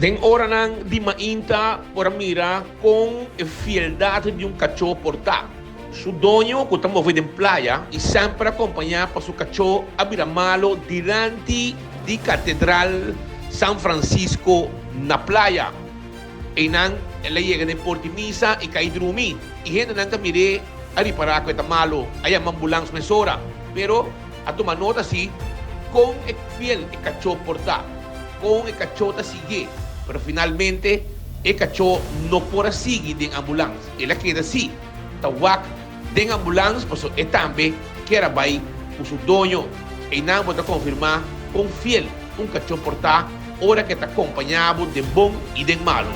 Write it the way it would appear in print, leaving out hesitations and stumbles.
Den oranan di mainta por a mira kon e fieldat di un kachó por ta. Su doño ku ta move den playa i semper akompañá pa su kachó a bira malo dilanti di Katedral San Francisco na Playa. Einan el a yega den port'i misa i kai drumi i hendenan ta mir'é a ripará ku e ta malo, a yama ambulans mesora. Pero a tuma nota si kon e fiel e kachó por ta. Kon e kachó ta siguié, pero finalmente e kachó no por a sigui den ambulans. El a keda sí ta wak den ambulans pasobra e tambe kier a bai ku su doño. Einan bo ta konfirmá kon fiel un kachó por ta ora ku e ta kompañá bo den bon i den malu.